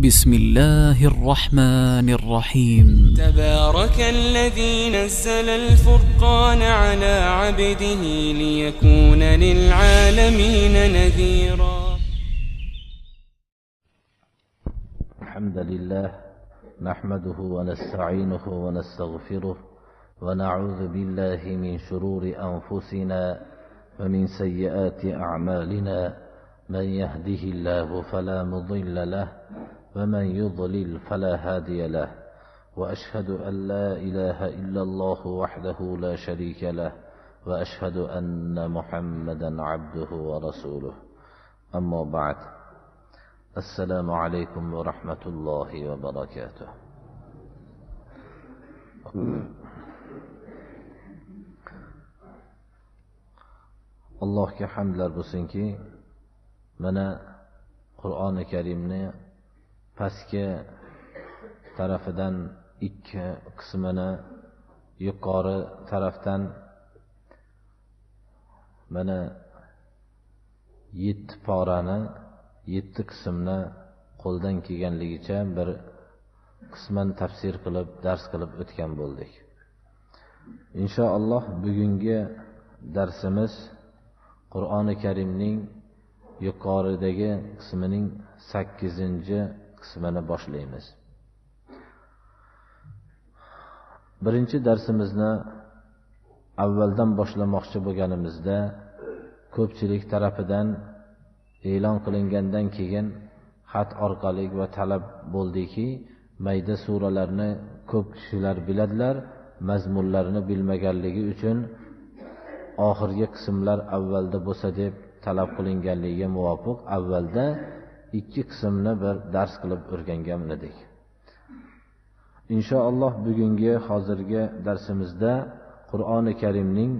بسم الله الرحمن الرحيم. تبارك الذي نزل الفرقان على عبده ليكون للعالمين نذيرا. الحمد لله نحمده ونستعينه ونستغفره ونعوذ بالله من شرور أنفسنا ومن سيئات أعمالنا، من يهده الله فلا مضل له ومن يضلل فلا هادي له، وأشهد أن لا إله إلا الله وحده لا شريك له، وأشهد أن محمدا عبده ورسوله. أما بعد، السلام عليكم ورحمة الله وبركاته. Allohga hamdlar bo'lsinki, mana Qur'oni Karimni pastki tarafidan ikki qismini, yuqori tarafdan mana 7 porani, 7 qismni qo'ldan kelganligicha bir qisman tafsir qilib, dars qilib o'tgan bo'ldik. Inshaalloh bugungi darsimiz Qur'oni Karimning yuqoridagi qismining 8-qismini boshlaymiz. Birinchi darsimizni avvaldan boshlamoqchi bo'lganimizda ko'pchilik tarafidan e'lon qilingandan keyin xat orqali va talab bo'ldiki, mayda suralarni ko'p kishilar biladilar, mazmunlarini bilmaganligi uchun oxirgi qismlar avvalda bo'lsa deb talab qilinganligiga muvofiq avvalda 2 qismni bir dars qilib o'rgangan edik. Inshaalloh bugungi hozirgi darsimizda Qur'oni Karimning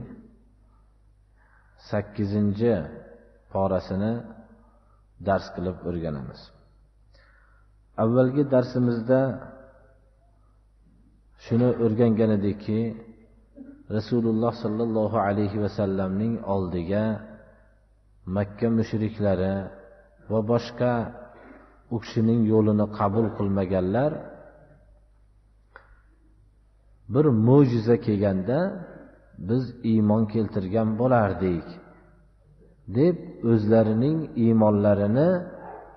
8-porasini dars qilib o'rganamiz. Avvalgi darsimizda shuni o'rgangan edikki, Rasululloh sallallohu alayhi va sallamning oldiga Makka mushriklari va boshqa u kishining yo'lini qabul qilmaganlar bir mo'jiza kelganda biz iymon keltirgan bo'lardik deb o'zlarining iymonlarini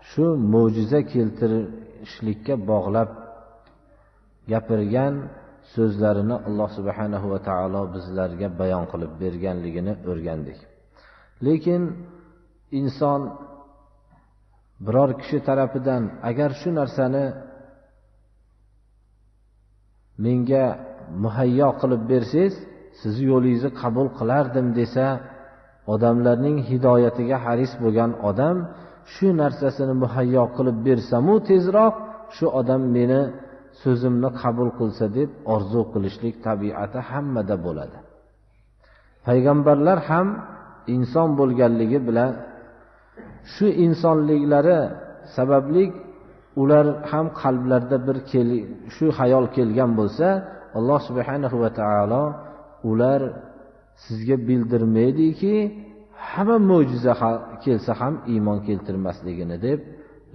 shu mo'jiza keltirishlikka bog'lab gapirgan so'zlarini Alloh subhanahu va taolo bizlarga bayon qilib berganligini o'rgandik. Lekin inson biror kishi tarafidan agar shu narsani menga muhayyo qilib bersangiz, sizni yo'lingizni qabul qilardim desa, odamlarning hidoyatiga haris bo'lgan odam shu narsasini muhayyo qilib bersamu tezroq shu odam meni so'zimni qabul qilsa deb orzu qilishlik tabiati hammada bo'ladi. Payg'ambarlar ham inson bo'lganligi bilan shu insonliklari sababli ular ham qalblarida bir shu xayol kelgan bo'lsa, Alloh subhanahu va taolo ular sizga bildirmaydiki, hamma mo'jiza kelsa ham iymon keltirmasligini deb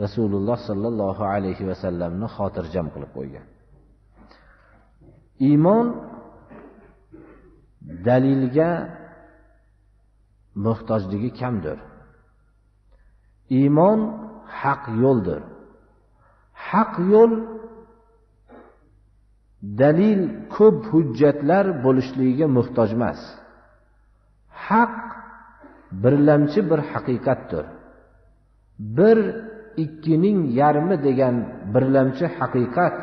Rasululloh sallallohu alayhi va sallamni xotirjam qilib qo'ygan. Iymon dalilga muhtojligi kamdir. Iymon haq yo'ldir. Haq yo'l dalil ko'p hujjatlar bo'lishligiga muhtoj emas. Haq birlamchi bir haqiqatdir. Bir ikkining yarmi degan birlamchi haqiqat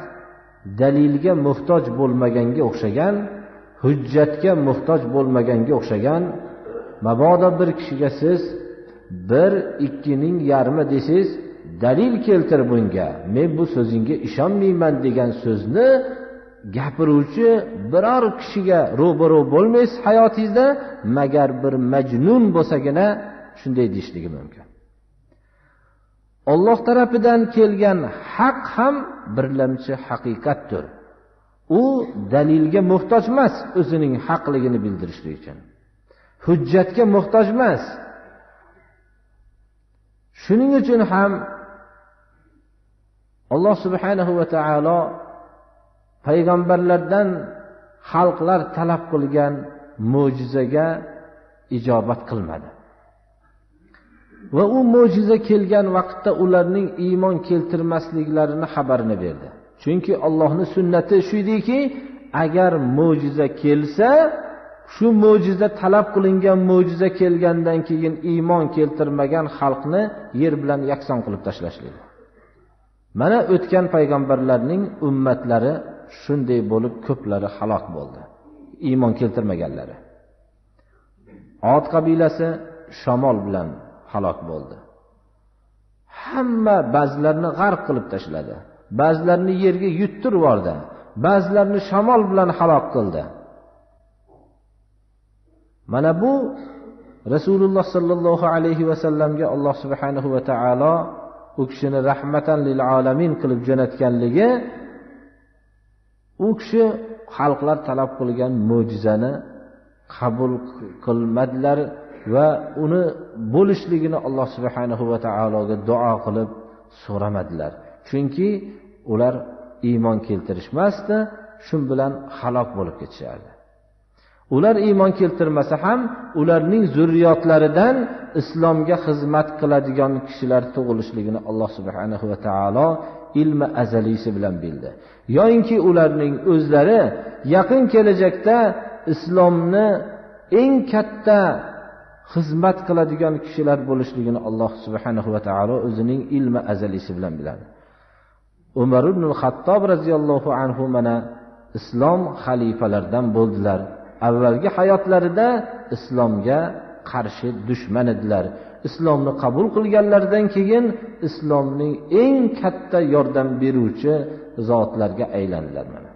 dalilga muhtoj bo'lmaganga o'xshagan, hujjatga muhtoj bo'lmaganga o'xshagan. Mabodo bir kishiga siz bir ikkining yarmi desangiz, dalil keltir bunga, men bu so'zingga ishonmayman degan so'zni gapiruvchi biror kishiga ro'baro bo'lmaysiz hayotingizda, magar bir majnun bo'lsagina shunday deyishligi mumkin. Alloh tarafidan kelgan haq ham birlamchi haqiqatdir. U dalilga muhtoj emas o'zining haqligini bildirishlik uchun. Hujjatga muhtoj emas. Shuning uchun ham Alloh subhanahu va taolo payg'ambarlardan xalqlar talab qilgan mo'jizaga ijobat qilmadi. Va u mo'jiza kelgan vaqtda ularning iymon keltirmasliklarini xabarini berdi. Chunki Allohning sunnati shu ediki, agar mo'jiza kelsa, shu mo'jiza talab qilingan mo'jiza kelgandan keyin iymon keltirmagan xalqni yer bilan yakson qilib tashlashligi. Mana o'tgan payg'ambarlarning ummatlari shunday bo'lib ko'plari halok bo'ldi. Iymon keltirmaganlari. Od qabilasi shamol bilan halok bo'ldi. Hamma ba'zilarini g'arq qilib tashladi. Ba'zilarini yerga yuttirib yubordi. Ba'zilarini shamol bilan halok qildi. Mana bu Rasululloh sallallohu alayhi va sallamga Alloh subhanahu va taolo u kishini rahmatan lil alamin qilib jo'natganligi, u kishi xalqlar talab qilgan mo'jizani qabul qilmadilar va uni bo'lishligini Alloh subhanahu va taologa duo qilib so'ramadilar. Chunki ular iymon keltirishmasdi, shun bilan halok bo'lib ketishardi. Ular iymon keltirmasa ham ularning zurriyotlaridan islomga xizmat qiladigan kishilar tug'ilishligini Alloh subhanahu va taolo ilmi azaliysi bilan bildi. Yoinki ularning o'zlari yaqin kelajakda islomni eng katta xizmat qiladigan kishilar bo'lishligini Alloh subhanahu va taolo o'zining ilmi azaliysi bilan biladi. Umar ibn al-Xattob radhiyallohu anhu mana islom xalifalardan bo'ldilar. Avvalgi hayotlarida islomga qarshi dushman edilar. Islomni qabul qilganlaridan keyin islomning eng katta yordam beruvchi zotlarga aylandilar mana.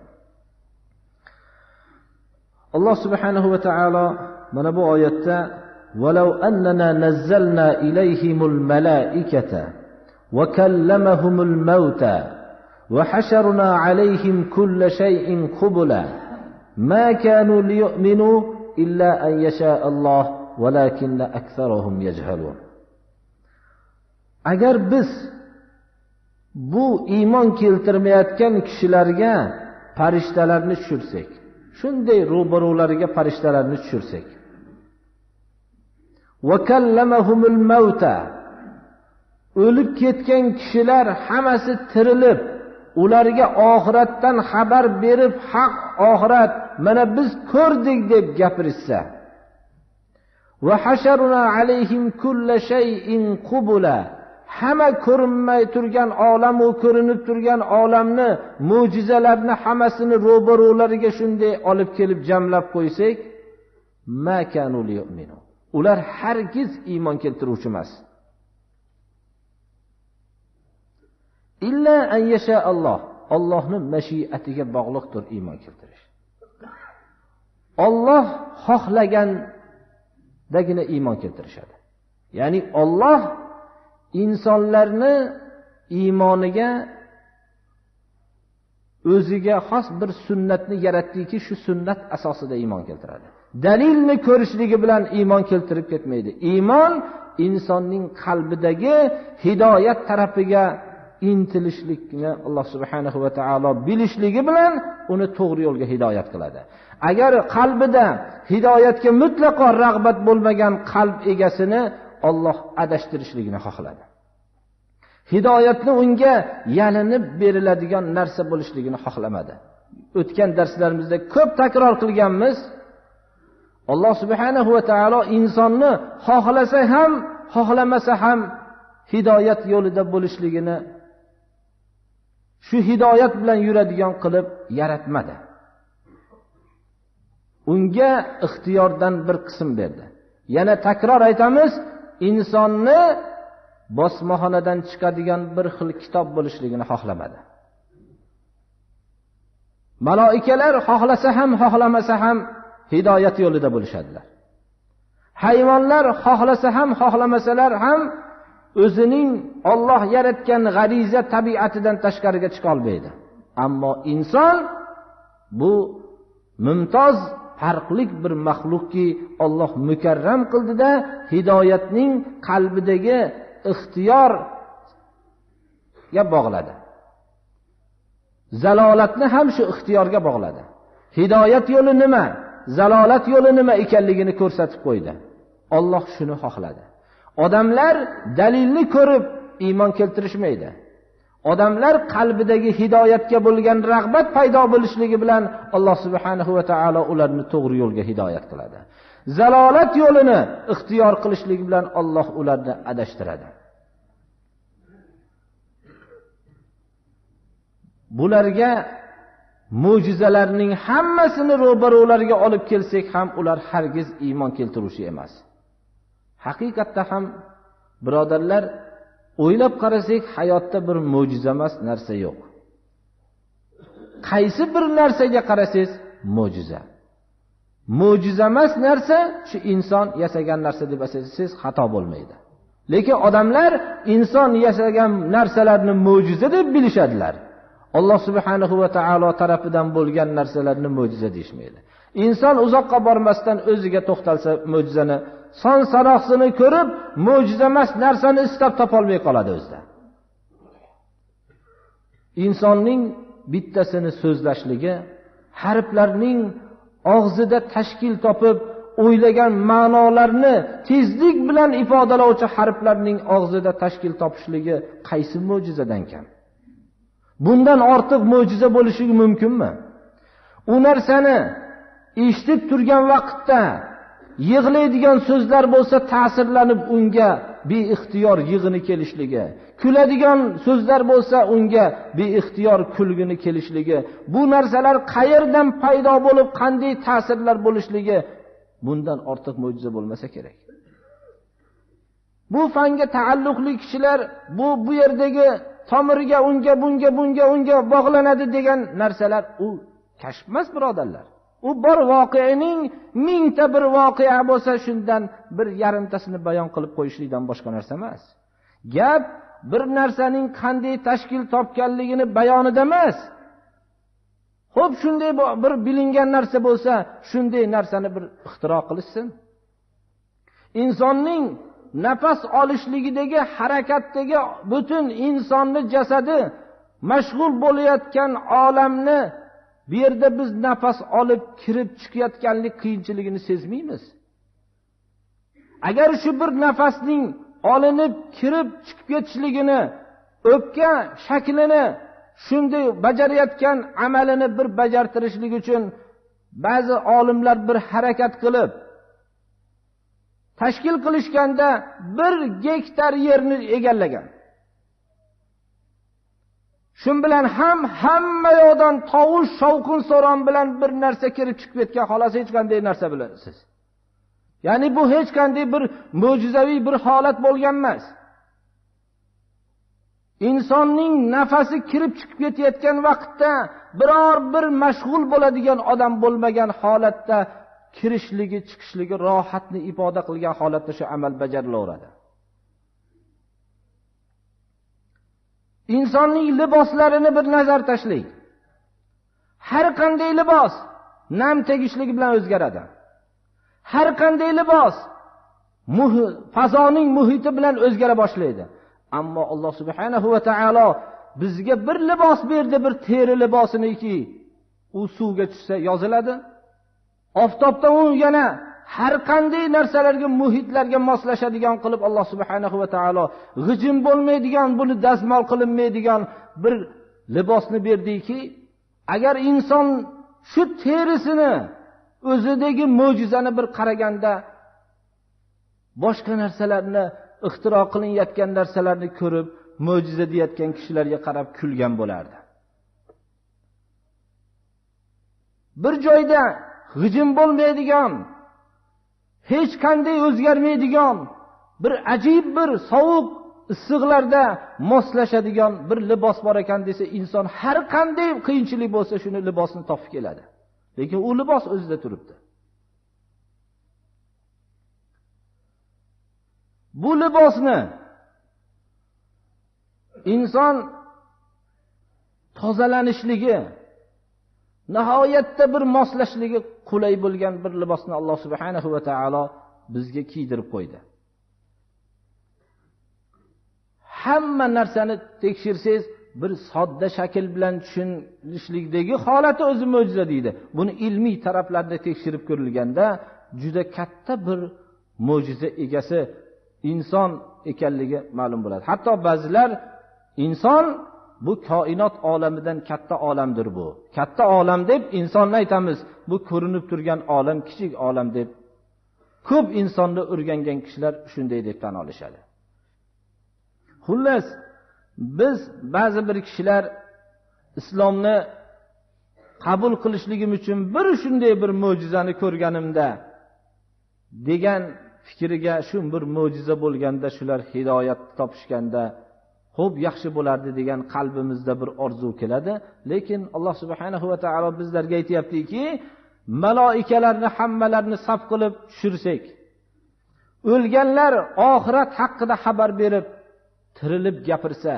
Alloh subhanahu va taolo mana bu oyatda "Walau annana nazzalna ilayhimul malaikata wa kallamahumul mauta wa hasharna alayhim kulla shay'in qubula ma kanu liyu'minu illa an yasha Alloh walakinna aktharuhum yajhalun." Agar biz bu iymon keltirmayotgan kishilarga farishtalarni tushirsak, shunday ro'barolariga farishtalarni tushirsak, va kallamahumul mauta, o'lib ketgan kishilar hammasi tirilib, ularga oxiratdan xabar berib, haq oxirat mana biz ko'rdik deb gapirishsa, va hasharuna alayhim kulla shay'in qubula, hamma ko'rinmay turgan olam u ko'rinib turgan olamni mo'jizalarni hammasini ro'barolariga shunday olib kelib jamlab qo'ysak, ma kanu liyu'minu, ular hargiz iymon keltiruvchi emas. Illa an yasha Alloh, Allohning mashiatiga bog'liqdir iymon keltirish. Alloh xohlagandagina iymon keltirishadi. Ya'ni Alloh insonlarni iymoniga o'ziga xos bir sunnatni yaratdiki, shu sunnat asosida iymon keltiradi. Dalilni ko'rishligi bilan iymon keltirib ketmaydi. Iymon insonning qalbidagi hidoyat tarafiga intilishlikni Alloh subhanahu va taolo bilishligi bilan uni to'g'ri yo'lga hidoyat qiladi. Agar qalbida hidoyatga mutlaqo rag'bat bo'lmagan qalb egasini Alloh adashtirishligini xohladi. Hidoyatni unga yalinib beriladigan narsa bo'lishligini xohlamadi. O'tgan darslarimizda ko'p takror qilganmiz. Alloh subhanahu va taolo insonni xohlasa ham, xohlamasa ham hidoyat yo'lida bo'lishligini, shu hidoyat bilan yuradigan qilib yaratmadi. Unga ixtiyordan bir qism berdi. Yana takror aytamiz, insonni bosmaxonadan chiqadigan bir xil kitob bo'lishligini xohlamadi. Maloikalar xohlasa ham, xohlamasa ham hidoyat yo'lida bo'lishadilar. Hayvonlar xohlasa ham, xohlamasalar ham o'zining Alloh yaratgan g'ariza tabiatidan tashqariga chiqa olmaydi. Ammo inson bu mumtoz, farqli bir maxluqki, Alloh mukarram qildida hidoyatning qalbidagi ixtiyorga bog'ladi. Zalolatni ham shu ixtiyorga bog'ladi. Hidoyat yo'li nima, zalolat yo'li nima ekanligini ko'rsatib qo'ydi. Alloh shuni xohladi. Odamlar dalilni ko'rib iymon keltirishmaydi. Odamlar qalbidagi hidoyatga bo'lgan rag'bat paydo bo'lishligi bilan Alloh subhanahu va taolo ularni to'g'ri yo'lga hidoyat qiladi. Zalolat yo'lini ixtiyor qilishligi bilan Alloh ularni adashtiradi. Bularga mo'jizalarning hammasini ro'baro'lariga olib kelsak ham ular hargiz iymon keltiruvchi emas. Haqiqatda ham birodarlar, o'ylab qarasak hayotda bir mo'jiza emas narsa yo'q. Qaysi bir narsaga qarasangiz mo'jiza. Mo'jiza emas narsa shu inson yasagan narsa deb aytsangiz xato bo'lmaydi. Lekin odamlar inson yasagan narsalarni mo'jiza deb bilishadilar. Alloh subhanahu va taolo tarafidan bo'lgan narsalarni mo'jiza deyishmaydi. Inson uzoqqa bormasdan o'ziga to'xtalsa mo'jizani son sanoqsini ko'rib mo'jiza emas narsani istab topolmay qoladi o'zida. Insonning bittasini so'zlashligi, harflarning og'zida tashkil topib o'ylagan ma'nolarni tezlik bilan ifodalovchi harflarning og'zida tashkil topishligi qaysi mo'jizadan kam? Bundan ortiq mo'jiza bo'lishi mumkinmi? U narsani eshitib turgan vaqtda yig'laydigan so'zlar bo'lsa ta'sirlanib unga beixtiyor yig'ini kelishligi, kuladigan so'zlar bo'lsa unga beixtiyor kulgini kelishligi, bu narsalar qayerdan paydo bo'lib qanday ta'sirlar bo'lishligi bundan ortiq mo'jiza bo'lmasa kerak. Bu fanga taalluqli kishilar bu yerdagi tomiriga unga bunga bunga unga bog'lanadi degan narsalar u kashf emas birodarlar. U bir voqeaning mingta bir voqea bo'lsa shundan bir yarimtasini bayon qilib qo'yishlikdan boshqa narsa emas. Gap bir narsaning qanday tashkil topganligini bayonida emas. Xo'p, shunday bir bilingan narsa bo'lsa, shunday narsani bir ixtiro qilishsin. Insonning nafas olishligidagi harakatdagi butun insonni jasadi mashg'ul bo'layotgan olamni bu yerda biz nafas olib kirib chiqayotganlik qiyinchiligini sezmaymiz. Agar shu bir nafasning olinib kirib chiqib ketishligini, o'pka shaklini shunday bajarayotgan amalini bir bajartirishlik uchun ba'zi olimlar bir harakat qilib tashkil qilishganda 1 gektar yerni egallagan. Shun bilan ham hamma yoqdan tovush, shovqin so'ron bilan bir narsa kirib chiqib ketgan xolos, hech qanday narsa bilasiz. Ya'ni bu hech qanday bir mo'jizaviy bir holat bo'lgan emas. Insonning nafasi kirib chiqib ketayotgan vaqtda biror bir mashg'ul bo'ladigan odam bo'lmagan holatda kirishligi, chiqishligi rohatni ifoda qilgan holatda shu amal bajarilaveradi. Insonning liboslarini bir nazar tashlang. Har qanday libos nam tegishligi bilan o'zgaradi. Har qanday libos fazoning muhiti bilan o'zgara boshlaydi. Ammo Alloh subhanahu va taolo bizga bir libos berdi, bir teri libosiniki, u suvga tushsa yoziladi. Oftobda u yana har qanday narsalarga, muhitlarga moslashadigan qilib Alloh subhanahu va taolo g'ijim bo'lmaydigan, buni dazmol qilinmaydigan bir libosni berdiki, agar inson shu terisini o'zidagi mo'jizani bir qaraganda boshqa narsalarni ixtiro qilinayotgan narsalarni ko'rib mo'jiza deyotgan kishilarga qarab kulgan bo'lardi. Bir joyda g'ijim bo'lmaydigan, hech qanday o'zgarmaydigan, bir ajib bir sovuq issiqlarda moslashadigan bir libos bor ekan desa, inson har qanday qiyinchilik bo'lsa shuni libosini topib keladi. Lekin u libos o'zida turibdi. Bu libosni inson tozalanishligi, nihoyatda bir moslashligi qulay bo'lgan bir libosni Alloh subhanahu va taolo bizga kiydirib qo'ydi. Hamma narsani tekshirsangiz, bir sodda shakl bilan tushunishlikdagi holati o'zi mo'jiza deydi. Buni ilmiy taraflarda tekshirib ko'rilganda juda katta bir mo'jiza egasi inson ekanligi ma'lum bo'ladi. Hatto ba'zilar inson bu koinot olamidan katta olamdir bu. Katta olam deb insonni aytamiz, bu ko'rinib turgan olam kichik olam deb ko'p insonni o'rgangan kishilar shunday deb tan olishadi. Xullas, biz ba'zi bir kishilar islomni qabul qilishligim uchun bir shunday bir mo'jizani ko'rganimda degan fikriga shu bir mo'jiza bo'lganda shular hidoyat topishganda xo'p yaxshi bo'lardi degan qalbimizda bir orzu keladi. Lekin Alloh subhanahu va taolo bizlarga aytayaptiki, maloikalarni hammalarini saf qilib tushirsak, o'lganlar oxirat haqida xabar berib tirilib gapirsa,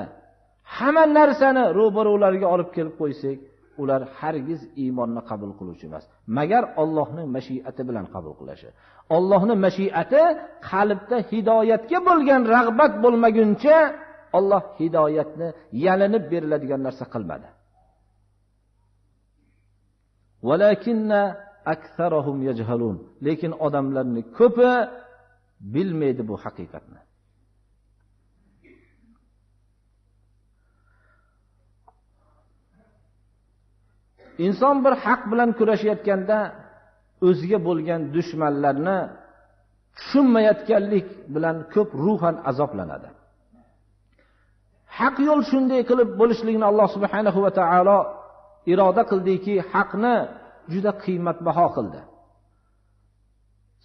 hamma narsani ro'baro'lariga olib kelib qo'ysak, ular hargiz iymonni qabul qiluvchi emas. Magar Allohning mashiati bilan qabul qilishi. Allohning mashiati qalbda hidoyatga bo'lgan rag'bat bo'lmaguncha Alloh hidoyatni yalinib beriladigan narsa qilmadi. Walakinna aktharuhum yajhalun. Lekin odamlarning ko'pi bilmaydi bu haqiqatni. Inson bir haq bilan kurashayotganda o'ziga bo'lgan dushmanlarni tushunmayotganlik bilan ko'p ruhan azoblanadi. Haq yo'l shunday qilib bo'lishligini Alloh subhanahu va taolo iroda qildiki, haqni juda qiymatbaho qildi.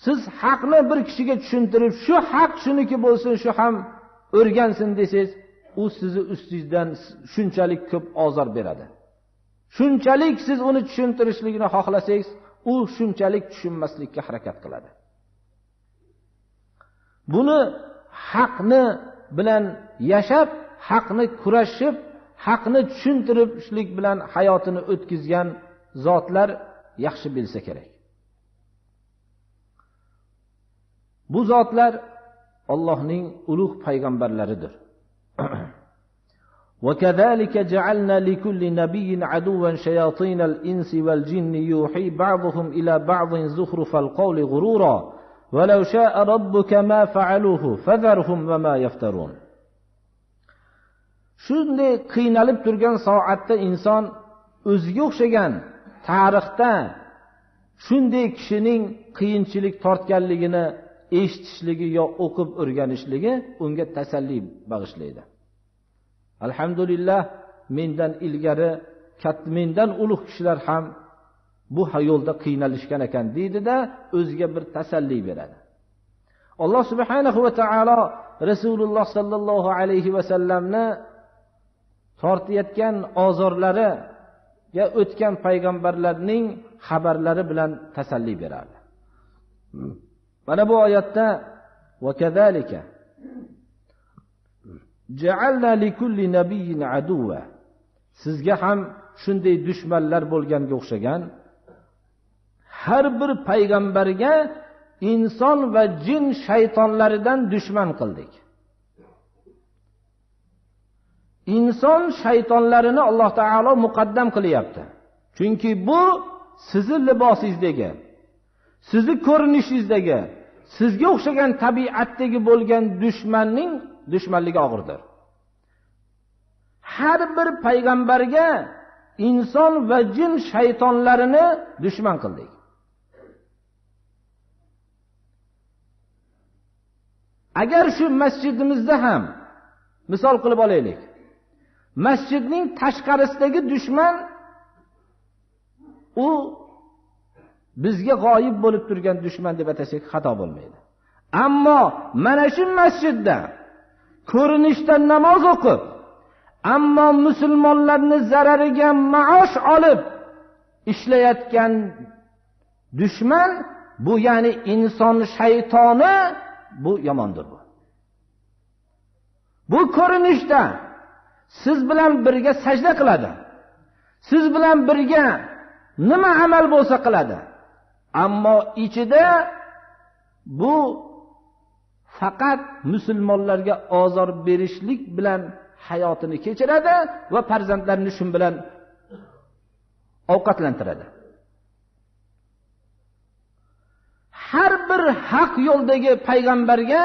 Siz haqni bir kishiga tushuntirib, shu haq shuniki bo'lsin, shu ham o'rgansin desangiz, u sizni ustingizdan shunchalik ko'p ozor beradi. Shunchalik siz uni tushuntirishligini xohlasangiz, u shunchalik tushunmaslikka harakat qiladi. Buni haqni bilan yashab, haqni kurashib, haqni tushuntirishlik bilan hayotini o'tkazgan zotlar yaxshi bilsa kerak. Bu zotlar Allohning ulug' payg'ambarlaridir. وَكَذَلِكَ جَعَلْنَا لِكُلِّ نَبِيٍّ عَدُوًّا شَيَاطِينَ الْإِنسِ وَالْجِنِّ يُوحِي بَعْضُهُمْ إِلَى بَعْضٍ زُخْرُفَ الْقَوْلِ غُرُورًا وَلَوْ شَاءَ رَبُّكَ مَا فَعَلُوهُ فَذَرْهُمْ وَمَا يَفْتَرُونَ. Shunday qiynalib turgan soatda inson o'ziga o'xshagan tarixda shunday kishining qiyinchilik tortganligini eshitishligi yo o'qib o'rganishligi unga tasalli bag'ishlaydi. Alhamdulillah, mendan ilgari mendan ulug' kishilar ham bu yo'lda qiynalishgan ekan deydida o'ziga bir tasalli beradi. Alloh subhanahu va taolo Rasululloh sallallohu alayhi va sallamni tortayotgan ozorlariga o'tgan payg'ambarlarning xabarlari bilan tasalli beradi. Mana bu oyatda va kazalika ja'alna likulli nabiyyin aduva, sizga ham shunday dushmanlar bo'lganga o'xshagan har bir payg'ambarga inson va jin shaytonlaridan dushman qildik. Inson shaytonlarini Alloh taolo muqaddam qilyapti. Chunki bu sizni libosingizdagi, sizni ko'rinishingizdagi, sizga o'xshagan tabiatdagi bo'lgan dushmanning dushmanligi og'irdir. Har bir payg'ambarga inson va jin shaytonlarini dushman qildik. Agar shu masjidimizda ham misol qilib olaylik. Masjidning tashqarisidagi dushman u bizga g'oyib bo'lib turgan dushman deb atasak xato bo'lmaydi. Ammo mana shu masjidda ko'rinishda namoz o'qib, ammo musulmonlarni zarariga maosh olib ishlayotgan dushman bu, ya'ni inson shaytoni, bu yomondir bu. Bu ko'rinishda siz bilan birga sajda qiladi. Siz bilan birga nima amal bo'lsa qiladi. Ammo ichida bu faqat musulmonlarga ozor berishlik bilan hayotini kechiradi va farzandlarini shun bilan ovqatlantiradi. Har bir haq yo'ldagi payg'ambarga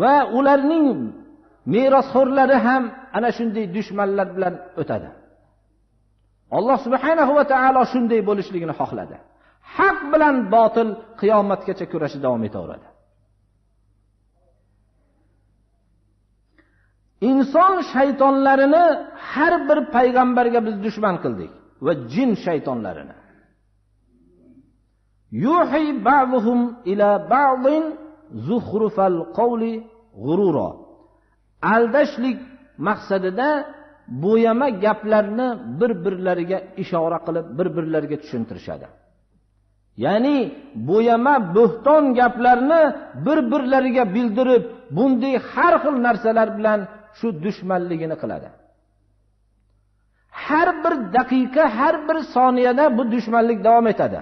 va ularning merosxo'rlari ham ana shunday dushmanlar bilan o'tadi. Alloh subhanahu va taolo shunday bo'lishligini xohladi. Haq bilan botil qiyomatgacha kurashi davom etaveradi. Inson shaytonlarini har bir payg'ambarga biz dushman qildik va jin shaytonlarini. Yuhi ba'dhum ila ba'din zuhrufal qawli g'urura. Aldashlik maqsadida bo'yama gaplarni bir-birlariga ishora qilib, bir-birlariga tushuntirishadi. Ya'ni bo'yama bo'xton gaplarni bir-birlariga bildirib, bunday har xil narsalar bilan shu dushmanligini qiladi. Har bir daqiqa, har bir soniyada bu dushmanlik davom etadi.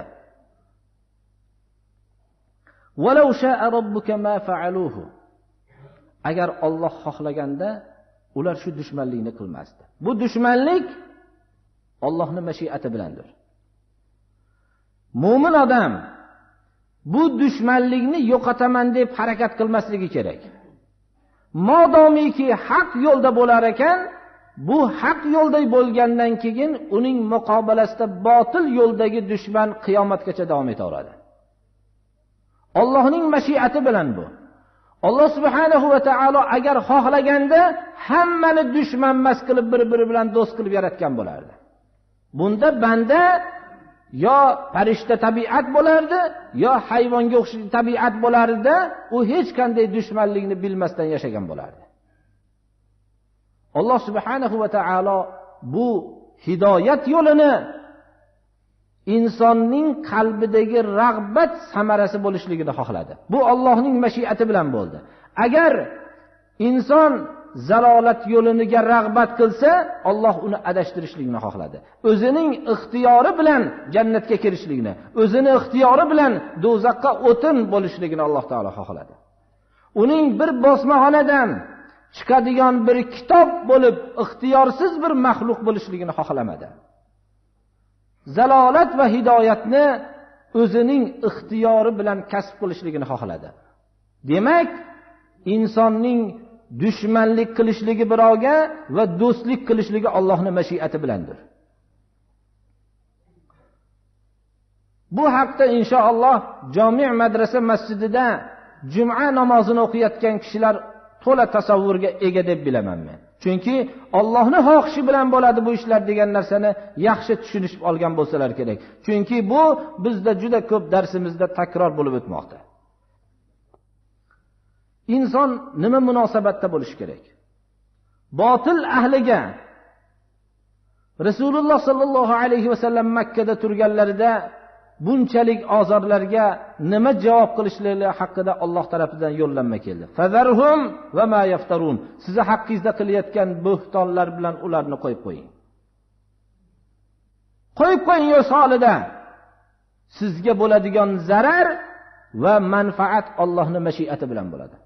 Walau sha'a robbuka ma fa'aluhu. Agar Alloh xohlaganda ular shu dushmanlikni qilmasdi. Bu dushmanlik Allohning mashiati bilandir. Mo'min odam bu dushmanlikni yo'qotaman deb harakat qilmasligi kerak. Modomiki haq yo'lda bo'lar ekan, bu haq yo'lda bo'lgandan keyin uning muqobalasida botil yo'ldagi dushman qiyomatgacha davom etaveradi. Allohning mashiati bilan bu. Alloh subhanahu va taolo agar xohlaganda hammani dushmanmas qilib bir-biri bilan do'st qilib yaratgan bo'lardi. Bunda banda yo farishta tabiat bo'lardi, yo hayvonga o'xshagan tabiat bo'lardi, u hech qanday dushmanlikni bilmasdan yashagan bo'lardi. Alloh subhanahu va taolo bu hidoyat yo'lini insonning qalbidagi rag'bat samarasi bo'lishligini xohladi. Bu Allohning mashiati bilan bo'ldi. Agar inson zalolat yo'liniga rag'bat qilsa, Alloh uni adashtirishligini xohladi. O'zining ixtiyori bilan jannatga kirishligini, o'zini ixtiyori bilan do'zaxga o'tin bo'lishligini Alloh taolo xohladi. Uning bir bosmaxonadan chiqadigan bir kitob bo'lib, ixtiyorsiz bir maxluq bo'lishligini xohlamadi. Zalolat va hidoyatni o'zining ixtiyori bilan kasb qilishligini xohladi. Demak, insonning dushmanlik qilishligi birovga va do'stlik qilishligi Allohning mashiati bilandir. Bu haqda inshaalloh Jami' madrasa masjidida juma namozini o'qiyotgan kishilar to'la tasavvurga ega deb bilaman men. Chunki Allohning xohishi bilan bo'ladi bu ishlar degan narsani yaxshi tushunishib olgan bo'lsalar kerak. Chunki bu bizda juda ko'p darsimizda takror bo'lib o'tmoqda. Inson nima munosabatda bo'lishi kerak? Botil ahliga Rasululloh sallallohu alayhi vasallam Makka da turganlarida bunchalik ozorlarga nima javob qilishlari haqida Alloh tarafidan yo'llanma keldi. Fazarhum va ma yaftarun. Sizni haqqingizda qilayotgan bo'xtonlar bilan ularni qo'yib qo'ying. Qo'yib qo'ying o'z holida. Sizga bo'ladigan zarar va manfaat Allohning mashiati bilan bo'ladi.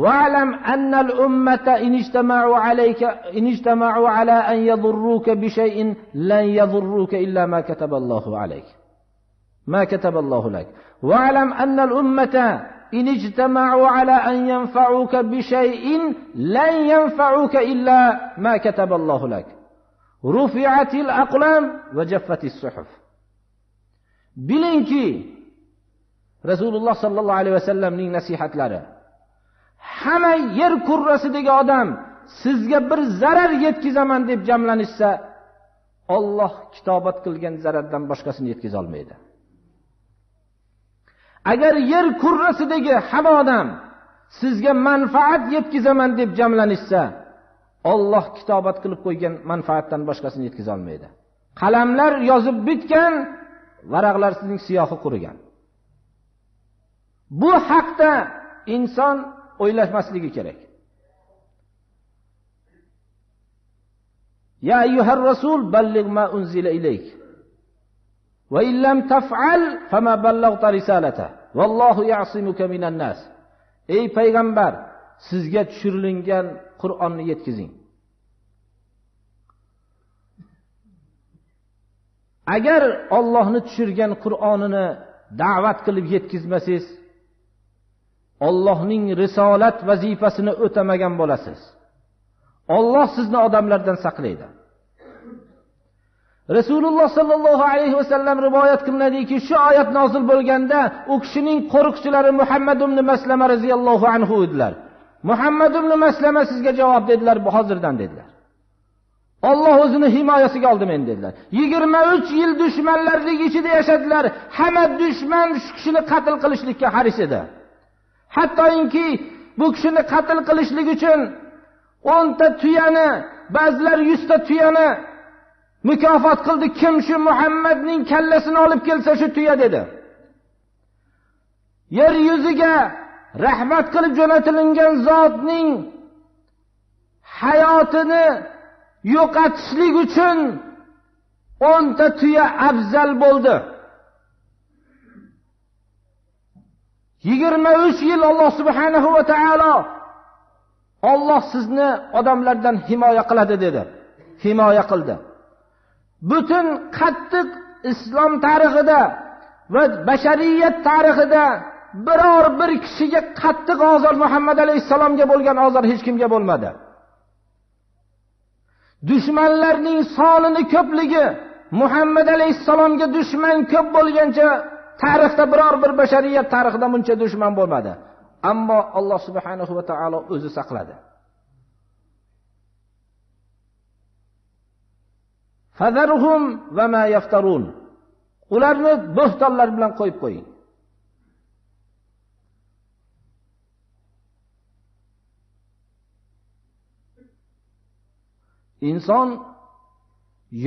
Wa'lam annal ummata in ijtama'u alayka in ijtama'u ala an yadurruka bi shay'in lan yadurruka illa ma kataballohu alayk. ما كتب الله لك. واعلم أن الأمة إن اجتمعوا على أن ينفعوك بشيء لن ينفعوك إلا ما كتب الله لك. رفعت الأقلام وجفت الصحف. Bilingki Rasululloh sallallohu alayhi vasallamning nasihatlari, hamma yer kurrasidagi odam sizga bir zarar yetkazaman deb jamlanishsa, Alloh kitobat qilgan zarardan boshqasini yetkaza olmaydi. Agar yer kurrasidagi hamma odam sizga manfaat yetkazaman deb jamlanishsa, Alloh kitobat qilib qo'ygan manfaatdan boshqasini yetkaza olmaydi. Qalamlar yozib bitgan, varaqlar sizning siyohi qurigan. Bu haqda inson o'ylashmasligi kerak. Ya ayyuhar rasul balligh ma unzila ilayk. Va in lam taf'al fama ballaghta risalata. Vallohu ya'simuka minan nas. Ey payg'ambar, sizga tushirilgan Qur'onni yetkazing. Agar Allohni tushirgan Qur'onini da'vat qilib yetkazmasangiz, Allohning risolat vazifasini o'tamagan bo'lasiz. Alloh sizni odamlardan saqlaydi. Rasululloh sallallohu alayhi vasallam rivoyat qilinadiki, shu oyat nozil bo'lganda u kishining qo'riqchilari Muhammad ibn Maslama radhiyallohu anhu edilar. Muhammad ibn Maslama sizga javob dedilar, bu hozirdan dedilar. Alloh o'zini himoyasiga oldi meni dedilar. 23 yil dushmanlarning ichida yashadilar. Hamma dushman shu kishini qatl qilishlikka haris edi. Hattoki bu kishini qatl qilishlik uchun 10 ta tuyani, ba'zilar 100 ta tuyani mukofot qildi. Kim shu Muhammadning kallasini olib kelsa shu tuya dedi. Yer yuziga rahmat qilib jo'natilingan zotning hayotini yo'qotishlik uchun 10 ta tuya afzal bo'ldi. 23 yil Alloh subhanahu va taolo Alloh sizni odamlardan himoya qiladi dedi. Himoya qildi. Butun qattiq islom tarixida va bashariyat tarixida biror bir kishiga qattiq ozor Muhammad alayhissalomga bo'lgan ozor hech kimga bo'lmadi. Dushmanlarning sonini ko'pligi Muhammad alayhissalomga dushman ko'p bo'lgancha tarixda biror bir bashariyat tarixida buncha dushman bo'lmadi. Ammo Alloh subhanahu va taolo o'zi saqladi. Fazarhum va ma yaftarun. Ularni bo'xtonlar bilan qo'yib qo'ying. Inson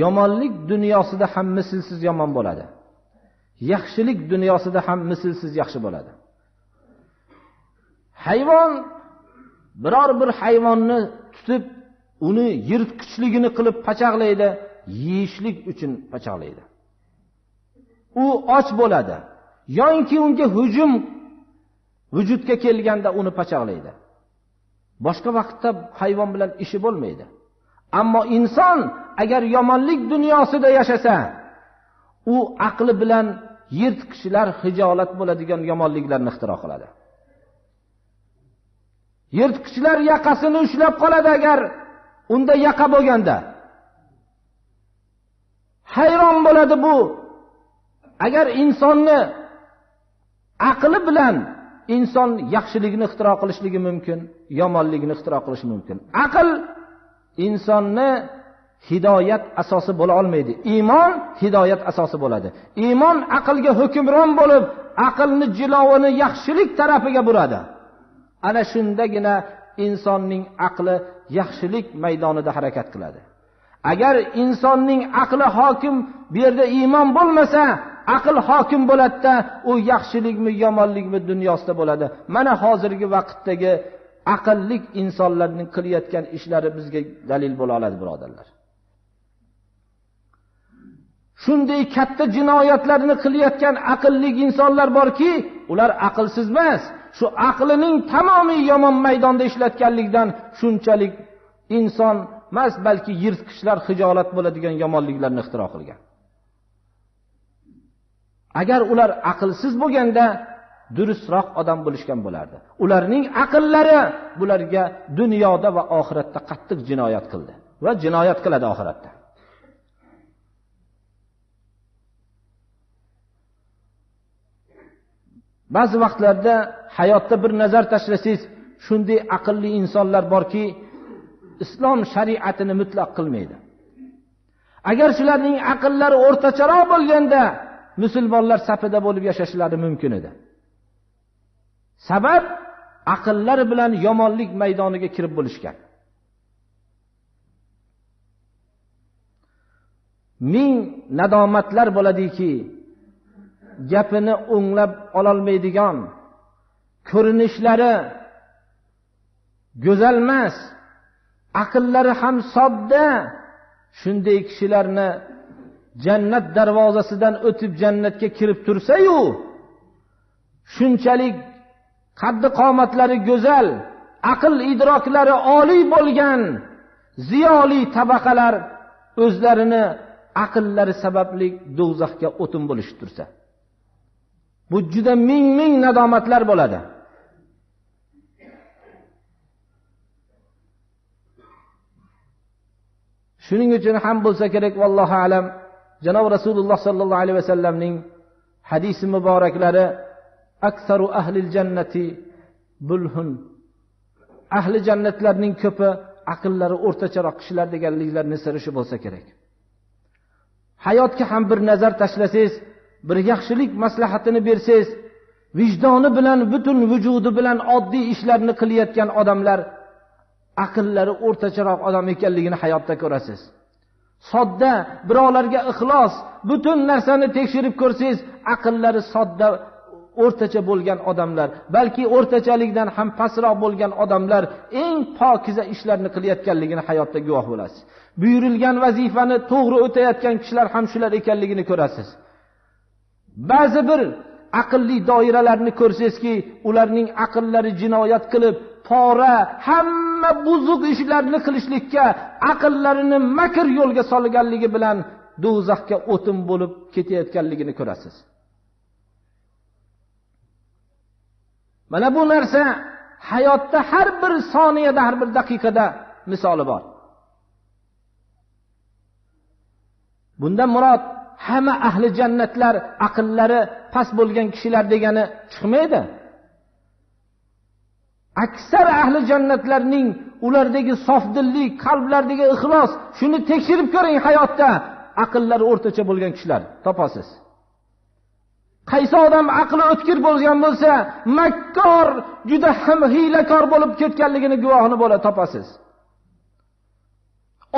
yomonlik dunyosida ham mislsiz yomon bo'ladi. Yaxshilik dunyosida ham mislsiz yaxshi bo'ladi. Hayvon biror bir hayvonni tutib, uni yirtqichligini qilib pachaqlaydi, yeyishlik uchun pachaqlaydi. U och bo'ladi. Yoki unga hujum vujudga kelganda uni pachaqlaydi. Boshqa vaqtda hayvon bilan ishi bo'lmaydi. Ammo inson agar yomonlik dunyosida yashasa, u aqli bilan yirtqichlar hijolat bo'ladigan yomonliklarni ixtiro qiladi. Yirtqichlar yaqasini ushlab qoladi agar unda yaqa bo'lganda. Hayron bo'ladi bu. Agar insonni aqli bilan inson yaxshilikni ixtiro qilishligi mumkin, yomonlikni ixtiro qilishi mumkin. Aql insonni hidoyat asosi bo'la olmaydi. Iymon hidoyat asosi bo'ladi. Iymon aqlga hukmron bo'lib, aqlni jilovini yaxshilik tarafiga buradi. Ana shundagina insonning aqli yaxshilik maydonida harakat qiladi. Agar insonning aqli hokim, bu yerda iymon bo'lmasa, aql hokim bo'ladi-da, u yaxshilikmi, yomonlikmi dunyosida bo'ladi. Mana hozirgi vaqtdagi aqllik insonlarning qilayotgan ishlari bizga dalil bo'la oladi, birodarlar. Shunday katta jinoyatlarni qilayotgan aqlli insonlar borki, ular aqlsiz emas, shu aqlining tamomiy yomon maydonda ishlatganlikdan shunchalik inson emas, balki yirtqichlar hijolat bo'ladigan yomonliklarni ixtiro qilgan. Agar ular aqlsiz bo'lganda durustroq odam bo'lishgan bo'lardi. Ularning aqllari bularga dunyoda va oxiratda qattiq jinoyat qildi va jinoyat qiladi oxiratda. Ba'zi vaqtlarda hayotda bir nazar tashlasangiz, shunday aqlli insonlar borki, islom shariatini mutlaq qilmaydi. Agar shularning aqllari o'rtacharoq bo'lganda, musulmonlar safida bo'lib yashashlari mumkin edi. Sabab aqllari bilan yomonlik maydoniga kirib bo'lishgan. Ming nadomatlar bo'ladiki, gapini o'nglab ololmaydigan, ko'rinishlari go'zal emas, aqllari ham sodda, shunday kishilarni jannat darvozasidan o'tib jannatga kirib tursa-yu, shunchalik qaddi qomatlari go'zal, aql idroklari oliy bo'lgan ziyoli tabaqalar o'zlarini aqllari sababli do'zaxga o'tin bo'lishib tursa, bu juda ming-ming nadomatlar bo'ladi. Shuning uchun ham bo'lsa kerak, vallohu alam, janob Rasululloh sallallohu alayhi vasallamning hadisi muboraklari aksaru ahlil jannati bulhun, ahli jannatlarning ko'pi aqllari o'rtacharoq kishilar deganliklarini siri shu bo'lsa kerak. Hayotga ham bir nazar tashlasangiz, bir yaxshilik maslahatini bersangiz, vijdoni bilan, butun vujudi bilan oddiy ishlarni qilayotgan odamlar aqllari o'rtacharoq odam ekanligini hayotda ko'rasiz. Sodda, birovlarga ixlos, butun narsani tekshirib ko'rsangiz, aqllari sodda, o'rtacha bo'lgan odamlar, balki o'rtachalikdan ham pastroq bo'lgan odamlar eng pokiza ishlarni qilayotganligini hayotda guvoh bo'lasiz. Buyurilgan vazifani to'g'ri o'tayotgan kishilar ham shular ekanligini ko'rasiz. Ba'zi bir aqlli doiralarni ko'rsangizki, ularning aqllari jinoyat qilib, pora, hamma buzuq ishlarni qilishlikka aqllarini makr yo'lga solganligi bilan do'zaxga o'tin bo'lib ketayotganligini ko'rasiz. Mana bu narsa hayotda har bir soniyada, har bir daqiqada misoli bor. Bundan murod hamma ahli jannatlar aqllari past bo'lgan kishilar degani chiqmaydi. Aksar ahli jannatlarning ulardagi sofdillik, qalblardagi ixlos, shuni tekshirib ko'ring hayotda aqllari o'rtacha bo'lgan kishilar topasiz. Qaysi odam aqli o'tkir bo'lgan bo'lsa, makkor, juda ham hiylakor bo'lib ketganligini guvohini bo'la topasiz.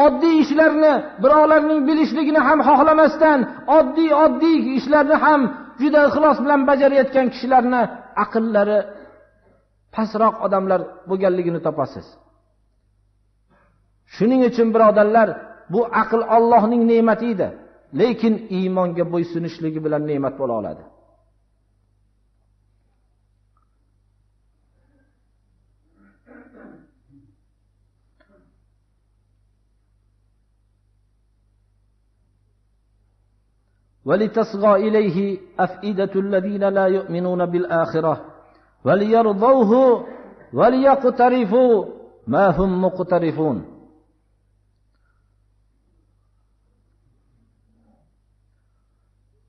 Oddiy ishlarni birovlarning bilishligini ham xohlamasdan, oddiy ishlarni ham juda ixlos bilan bajarayotgan kishilarni aqllari pastroq odamlar bo'lganligini topasiz. Shuning uchun birodarlar, bu aql Allohning ne'mati edi, lekin iymonga bo'ysunishligi bilan ne'mat bo'la oladi. وَلِتَصْغَى إِلَيْهِ أَفْئِدَةُ الَّذِينَ لَا يُؤْمِنُونَ بِالْآخِرَةِ وَلِيَرْضَوْهُ وَلِيَقْتَرِفُوا مَا هُمْ مُقْتَرِفُونَ.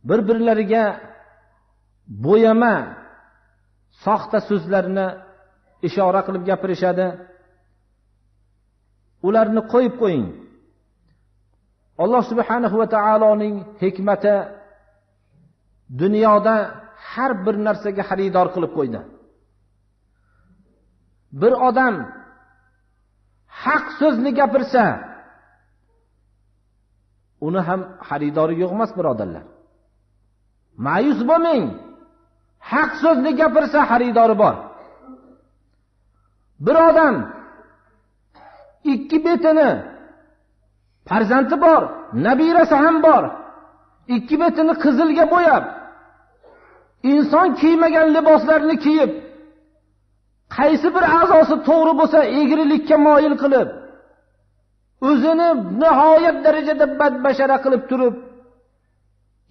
Bir-birlariga bo'yama, soxta so'zlarni ishora qilib gapirishadi. Ularni qo'yib qo'ying. Alloh subhanahu va taoloning hikmati dunyoda har bir narsaga xaridor qilib qo'ydi. Bir odam haq so'zni gapirsa, uni ham xaridori yo'q emas, birodarlar. Ma'yus bo'lmang. Haq so'zni gapirsa xaridori bor. Bir odam ikki betini, farzandi bor, nabirasi ham bor, ikki betini qizilga bo'yab, inson kiymagan liboslarni kiyib, qaysi bir a'zosi to'g'ri bo'lsa egrilikka moyil qilib, o'zini nihoyat darajada badbashara qilib turib,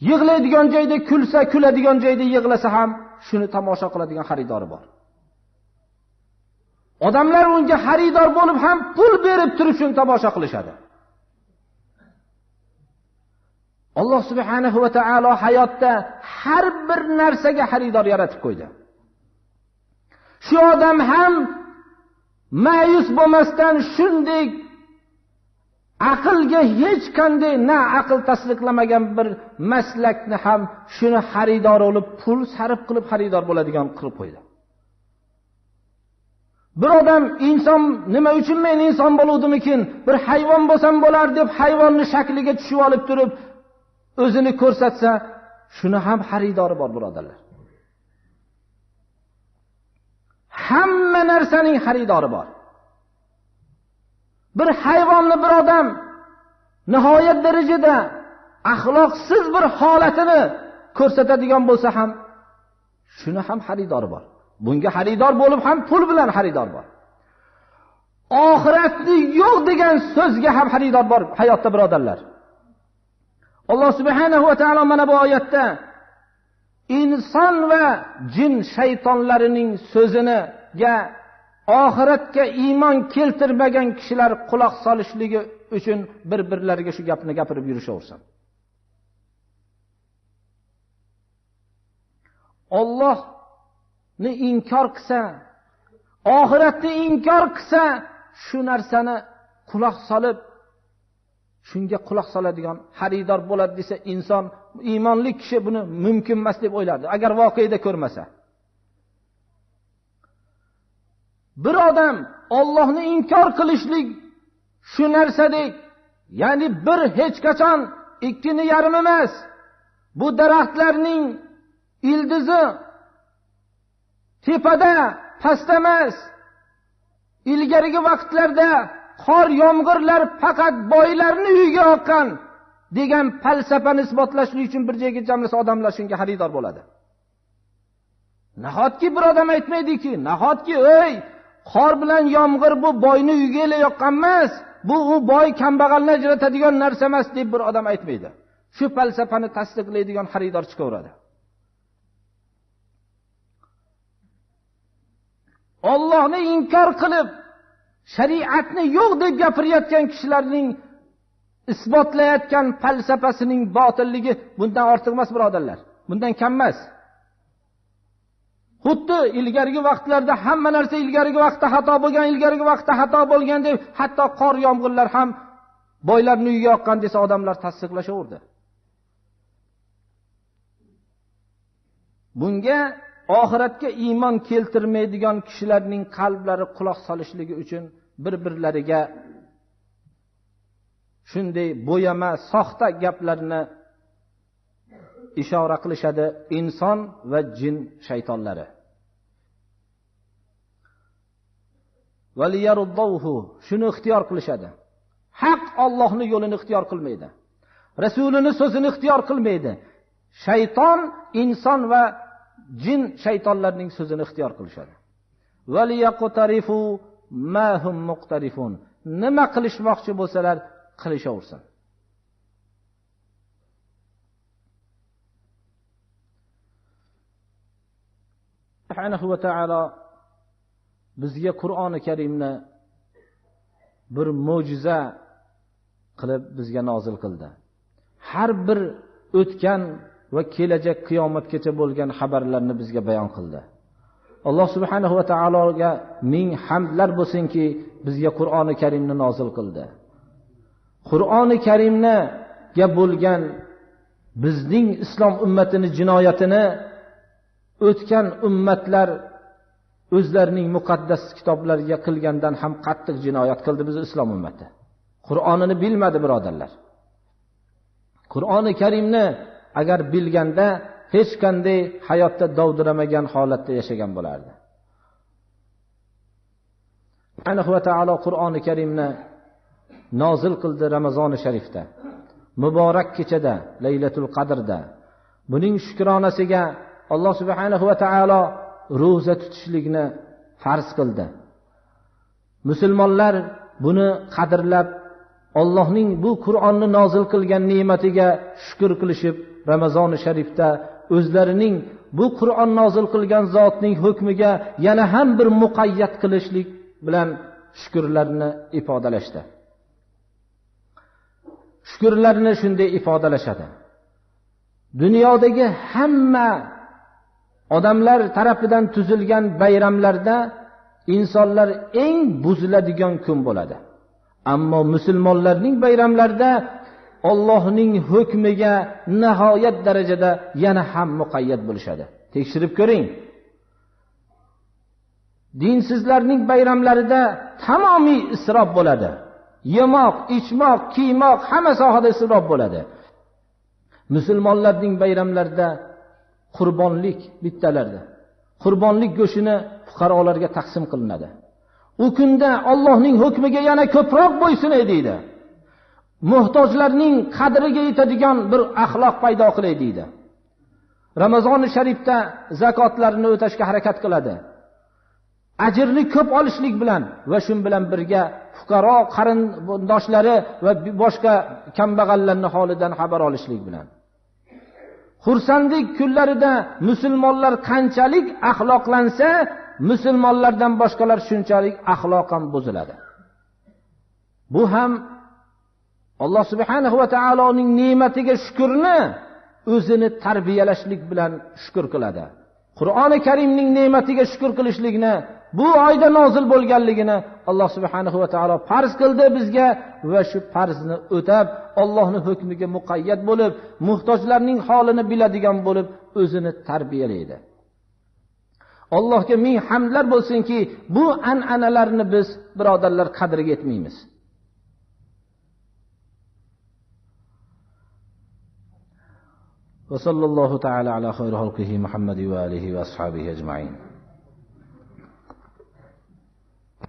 yig'laydigan joyda kulsa, kuladigan joyda yig'lasa ham shuni tomosha qiladigan xaridori bor. Odamlar unga xaridor bo'lib ham pul berib turib shuni tomosha qilishadi. Alloh subhanahu va taolo hayotda har bir narsaga xaridor yaratib qo'ydi. Shu odam ham ma'yus bo'lmasdan shunday aqlga hech qanday na aql tasdiqlamagan bir maslakni ham shuni xaridor bo'lib, pul sarf qilib xaridor bo'ladigan qilib qo'ydi. Bir odam inson nima uchun men inson bo'luvdimikin, bir hayvon bo'lsam bo'lar deb hayvonni shakliga tushib olib turib o'zini ko'rsatsa, shuni ham xaridori bor, birodarlar. Hamma narsaning xaridori bor. Bir hayvonni bir odam nihoyat darajada axloqsiz bir holatini ko'rsatadigan bo'lsa ham, shuni ham xaridori bor. Bunga xaridor bo'lib ham pul bilan xaridor bor. Oxiratni yo'q degan so'zga ham xaridor bor hayotda, birodarlar. Alloh subhanahu va taolo mana bu oyatda inson va jin shaytonlarining so'ziniga oxiratga iymon keltirmagan kishilar quloq solishligi uchun bir-birlariga shu gapni gapirib yurishaversin. Allohni inkor qilsa, oxiratni inkor qilsa, shu narsani quloq solib, shunga quloq soladigan xaridor bo'ladi desa, inson, iymonli kishi buni mumkin emas deb o'ylardi, agar voqeda ko'rmasa. Bir odam Allohni inkor qilishlik shu narsadek, ya'ni bir hech qachon ikkini yarim emas. Bu daraxtlarning ildizi tepada, pastda emas. Ilgarigi vaqtlarda qor yomg'irlar faqat boylarning uyiga oqqan degan falsafani isbotlashlik uchun bir joyga jamlasa odamlar shunga xaridor bo'ladi. Nahotki bir odam aytmaydiki, nahotki ey qor bilan yomg'ir bu boyni uyiga yoqqan emas, bu u boy kambag'alni ajratadigan narsa emas deb bir odam aytmaydi. Shu falsafani tasdiqlaydigan xaridor chiqaveradi. Allohni inkor qilib, shariatni yo'q deb gapirayotgan kishilarning isbotlayotgan falsafasining botilligi bundan ortiq emas, birodarlar. Bundan kam emas. Xuddi ilgarigi vaqtlarda hamma narsa ilgarigi vaqtda xato bo'lgan, ilgarigi vaqtda xato bo'lgan deb hatto qor yomg'irlar ham boylarning uyiga yoqqan desa odamlar tasdiqlashaverdi. Bunga oxiratga iymon keltirmaydigan kishilarning qalblari quloq solishligi uchun bir-birlariga shunday bo'yama, soxta gaplarni ishora qilishadi inson va jin shaytonlari. Valiyarudduhu, shuni ixtiyor qilishadi. Haq Allohning yo'lini ixtiyor qilmaydi. Rasulini so'zini ixtiyor qilmaydi. Shayton inson va jin shaytonlarning so'zini ixtiyor qilishadi. Valiyaqtarifu ma hum muqtarifun. Nima qilishmoqchi bo'lsalar qilishaversin. Subhanahu va taolo bizga Qur'oni Karimni bir mo'jiza qilib bizga nozil qildi. Har bir o'tgan va kelajak qiyomatgacha bo'lgan xabarlarni bizga bayon qildi. Alloh subhanahu va taologa ming hamdlar bo'lsinki, bizga Qur'oni Karimni nozil qildi. Qur'oni Karimga bo'lgan bizning islom ummatining jinoyatini o'tgan ummatlar o'zlarining muqaddas kitoblariga qilgandan ham qattiq jinoyat qildi biz islom ummati. Qur'onini bilmadi, birodarlar. Qur'oni Karimni agar bilganda hech qanday hayotda dovdiramagan holatda yashagan bo'lardi. Subhanahu va taolo Qur'oni Karimni nozil qildi Ramazoni sharifda, muborak kechada, Laylatul Qadrda. Buning shukronasiga Alloh subhanahu va taolo ro'za tutishlikni farz qildi. Musulmonlar buni qadrlab, Allohning bu Qur'onni nozil qilgan ne'matiga shukr qilishib, Ramazoni sharifda o'zlarining bu Qur'on nozil qilgan zotning hukmiga yana ham bir muqayyat qilishlik bilan shukrlarini ifodalashdi. Shukrlarini shunday ifodalashadi. Dunyodagi hamma odamlar tarafidan tuzilgan bayramlarda insonlar eng buziladigan kun bo'ladi. Ammo musulmonlarning bayramlarida Allohning hukmiga nihoyat darajada yana ham muqayyat bo'lishadi. Tekshirib ko'ring. Dinsizlarning bayramlarida tamomiy isrof bo'ladi. Yemoq, ichmoq, kiymoq hamma sohada isrof bo'ladi. Musulmonlarning bayramlarida qurbonlik bittalarda. Qurbonlik go'shini fuqarolarga taqsim qilinadi. U kunda Allohning hukmiga yana ko'proq bo'ysunay deydi. Muhtojlarning qadriga yetadigan bir axloq paydo qilay deydi. Ramazoni sharifda zakotlarni o'tashga harakat qiladi. Ajrni ko'p olishlik bilan va shun bilan birga fuqaro qarindoshlari va boshqa kambag'allarning holidan xabar olishlik bilan. Xursandlik kunlarida musulmonlar qanchalik axloqlansa, musulmonlardan boshqalar shunchalik axloq ham buziladi. Bu ham Alloh subhanahu va taoloning ne'matiga shukrni o'zini tarbiyalashlik bilan shukr qiladi. Qur'oni Karimning ne'matiga shukr qilishlikni, bu oyda nozil bo'lganligini Alloh subhanahu va taolo farz qildi bizga va shu farzni o'tab, Allohning hukmiga muqayyat bo'lib, muhtojlarning holini biladigan bo'lib o'zini tarbiyalaydi. Allohga ming hamdlar bo'lsinki, bu an'analarni biz birodarlar qadriga yetmaymiz. وصلى الله تعالى على خير خلقه محمد وآله وأصحابه أجمعين.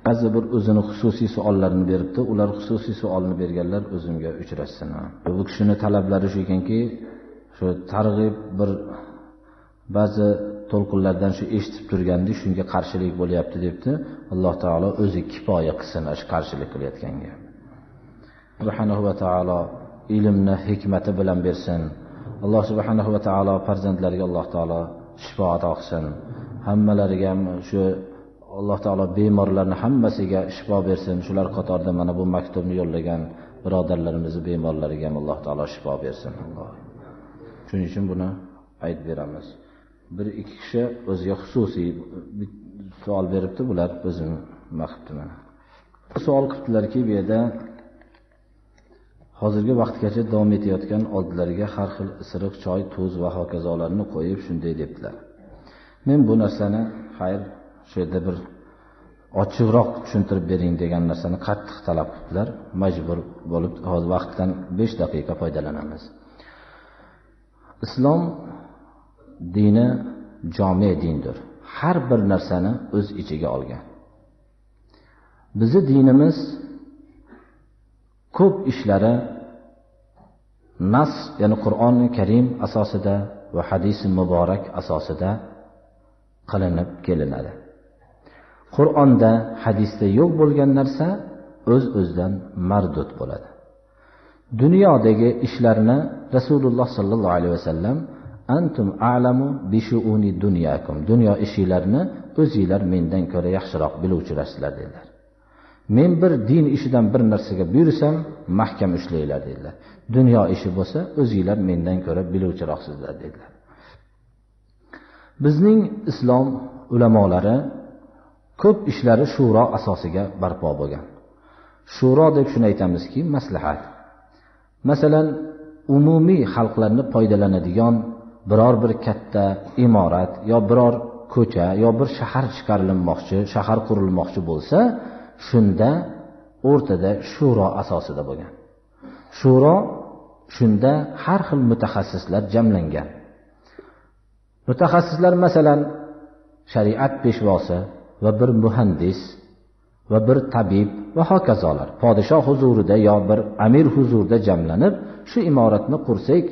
Ba'zi bir o'zini xususiy savollarini beribdi. Ular xususiy savolni berganlar o'zimga uchrashsin. Bu kishini talablari shu ekanki, shu targ'ib bir ba'zi to'lqinlardan shu eshitib turgandi, shunga qarshilik bo'lyapti debdi. Alloh taolo o'zi kifoya qilsin shu qarshilik qilayotganga. Subhanahu va taolo ilmni hikmati bilan bersin. Alloh subhanahu va taolo farzandlariga Alloh taolo shifo ato qilsin. Hammalariga ham shu Alloh taolo bemorlarni hammasiga shifo bersin. Shular qatorida mana bu maktubni yo'llagan birodarlarimizni bemorlariga ham Alloh taolo shifo bersin. Alloh. Shuning uchun buni aytib beramiz. Bir ikki kishi o'ziga xususiy savol beribdi, bular o'zim nima qilibdi mana. Savol qilibdilarki, bu yerda hozirgi vaqtgacha davom etayotgan oldilariga har xil isiriq, choy, tuz va hokazolarni qo'yib shunday debdilar. Men bu narsani xayr shu yerda bir ochiqroq tushuntirib bering degan narsani qattiq talab qildilar. Majbur bo'lib hozir vaqtdan 5 daqiqa foydalanamiz. Islom dini jome dindir. Har bir narsani o'z ichiga olgan. Bizi dinimiz ko'p ishlari nas, ya'ni Qur'oni Karim asosida va hadisi muborak asosida qilinib kelinadi. Qur'onda, hadisda yo'q bo'lgan narsa o'z-o'zidan mardud bo'ladi. Dunyodagi ishlarni Rasululloh sallallohu alayhi vasallam antum a'lamu bi shu'uni dunyakum, dunyo ishlarini o'zinglar mendan ko'ra yaxshiroq biluvchilarsizlar dedilar. Men bir din ishidan bir narsaga buyursam, mahkam ushlanglar dedilar. Dunyo ishi bo'lsa, o'zinglar mendan ko'ra biluvchiroqsizlar dedilar. Bizning islom ulamolari ko'p ishlari shuro asosiga barpo bo'lgan. Shuro deb shuni aytamizki, maslahat. Masalan, umumiy xalqlarni foydalanadigan biror bir katta imorat yo biror ko'cha yo bir shahar chiqarilmoqchi, shahar qurilmoqchi bo'lsa, shunda o'rtada shuro asosida bo'lgan. Shuro shunda har xil mutaxassislar jamlangan. Mutaxassislar masalan shariat peshvosi va bir muhandis va bir tabib va hokazolar podshoh huzurida yo bir amir huzurida jamlanib, shu imoratni qursak,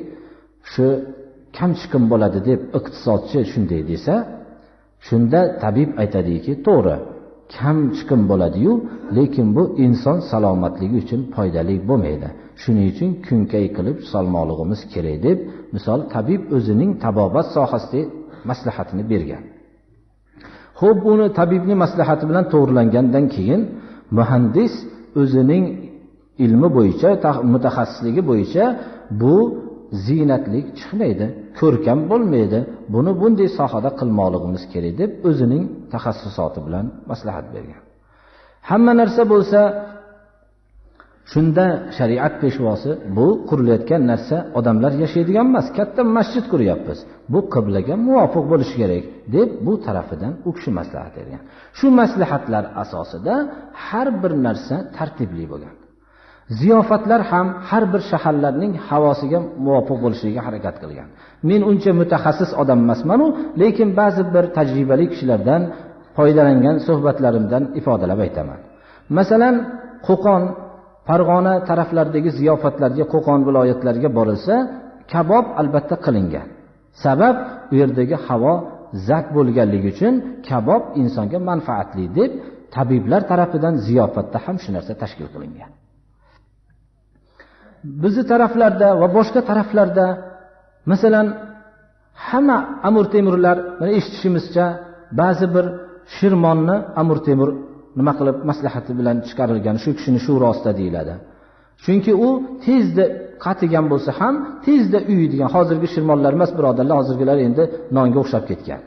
shu kam chiqim bo'ladi deb iqtisodchi shunday desa, shunda tabib aytadiki, to'g'ri, kam chiqim bo'ladi-yu, lekin bu inson salomatligi uchun foydali bo'lmaydi. Shuning uchun kunkay qilib solmoqligimiz kerak deb, misol tabib o'zining tabobat sohasida maslahatini bergan. Xo'p, uni tabibning maslahati bilan to'g'rilangandan keyin muhandis o'zining ilmi bo'yicha, mutaxassisligi bo'yicha bu ziynatlik chiqmaydi, ko'rkam bo'lmaydi, buni bunday sohada qilmoqligimiz kerak deb o'zining taxassusoti bilan maslahat bergan. Hamma narsa bo'lsa, shunda shariat peshvosi bu qurilayotgan narsa odamlar yashaydigan emas, katta masjid quryapmiz, bu qiblaga muvofiq bo'lishi kerak deb bu tarafidan u kishi maslahat bergan. Shu maslahatlar asosida har bir narsa tartibli bo'lgan. Ziyofatlar ham har bir shaharlarning havosiga muvofiq bo'lishiga harakat qilgan. Men uncha mutaxassis odam emasman-u, lekin ba'zi bir tajribali kishilardan foydalangan suhbatlarimdan ifodalab aytaman. Masalan, Qo'qon, Farg'ona taraflardagi ziyofatlarga, Qo'qon viloyatlariga borilsa, kabob albatta qilingan. Sabab u yerdagi havo zak bo'lganligi uchun kabob insonga manfaatli deb tabiblar tarafidan ziyofatda ham shu narsa tashkil qilingan. Bizi taraflarda va boshqa taraflarda masalan hamma Amir Temurlar, mana eshitishimizcha ba'zi bir shirmonni Amir Temur nima qilib maslahati bilan chiqarilgan, shu kishini shurosida deyiladi. Chunki u tezda qatigan bo'lsa ham tezda uyiydigan, hozirgi shirmonlar emas birodarlar, hozirgilar endi nonga o'xshab ketgan.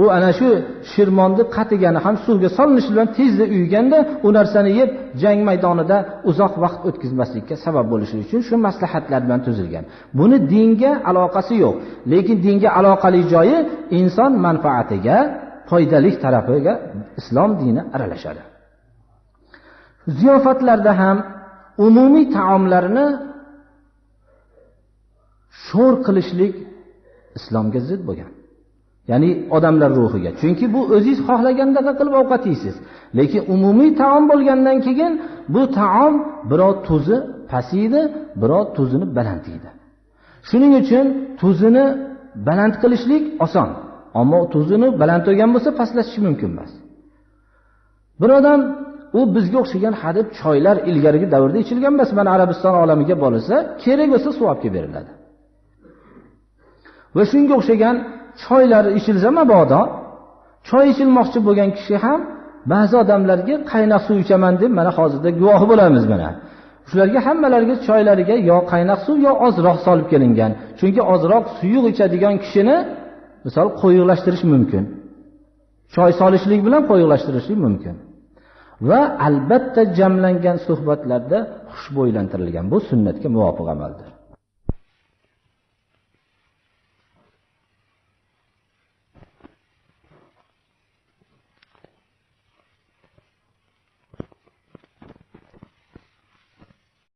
U ana shu shirmonni qatigani ham suvga solinishi bilan tezda uyganda u narsani yeb jang maydonida uzoq vaqt o'tkazmaslikka sabab bo'lishi uchun shu maslahatlar bilan tuzilgan. Buni dinga aloqasi yo'q, lekin dinga aloqali joyi inson manfaatiga, foydali tarafiga islom dini aralashadi. Ziyofatlarda ham umumiy taomlarni sho'r qilishlik islomga zid bo'lgan. Ya'ni odamlar ruhiga. Chunki bu o'zingiz xohlagandaqa qilib ovqat yeysiz. Lekin umumiy taom bo'lgandan keyin bu taom birov tuzi pasiydi, birov tuzini baland yeydi. Shuning uchun tuzini baland qilishlik oson. Ammo tuzini baland qo'ygan bo'lsa pastlatish mumkin emas. Bir odam u bizga o'xshagan hadeb choylar ilgarigi davrda ichilgan emas. Mana Arabiston olamiga borilsa, kerak bo'lsa suv olib kelib beriladi. Va shunga o'xshagan choylar ichilsa mabodo, choy ichilmoqchi bo'lgan kishi ham ba'zi odamlarga qaynoq suv ichaman deb mana hozirda guvohi bo'lamiz mana. Shularga hammalariga choylariga yo qaynoq suv yo ozroq solib kelingan. Chunki ozroq suyuq ichadigan kishini misol qo'yuqlashtirish mumkin. Choy solishlik bilan qo'yuqlashtirishlik mumkin. Va albatta jamlangan suhbatlarda xushbo'ylantirilgan, bu sunnatga muvofiq amaldir.